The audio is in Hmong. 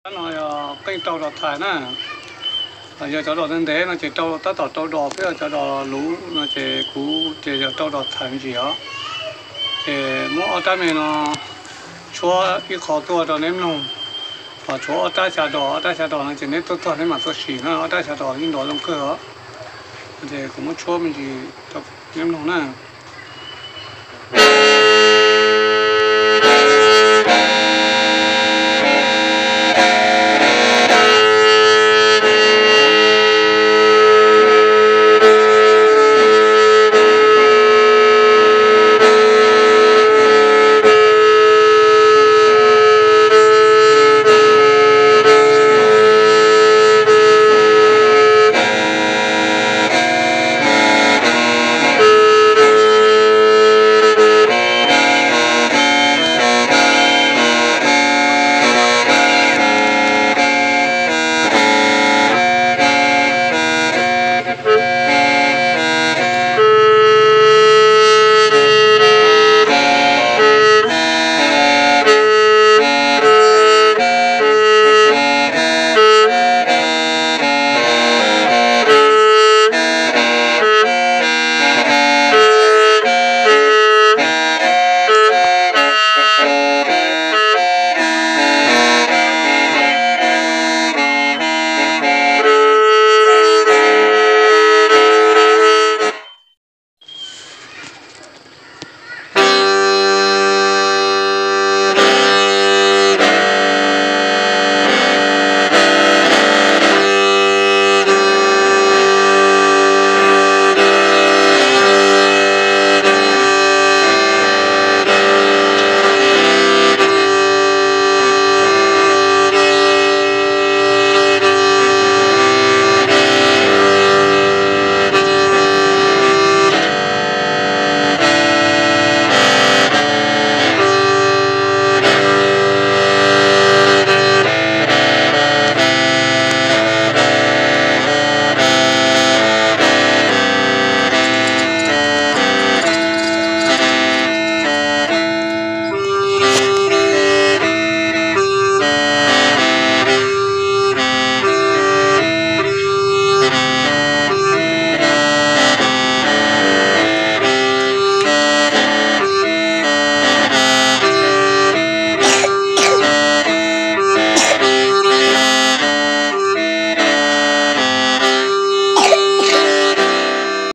Tab no yog qeej rau dos thais na. Yog cov dos ntev ntev no ces rau, tab tom rau dos, peb yog cov dos luv no ces kuv ces yog rau dos thais me ntsis os. Ces muab ob rab me no tshuab ib qho tuaj rau neb mloog. Ho tshuav ob rab xya dos, ob rab xya dos no ces neb tuaj txog neb mam tuaj sim na, ob rab xya dos yeej nrov zoo kawg os. Ces kuv muab tshuab me ntsis rau neb mloog na.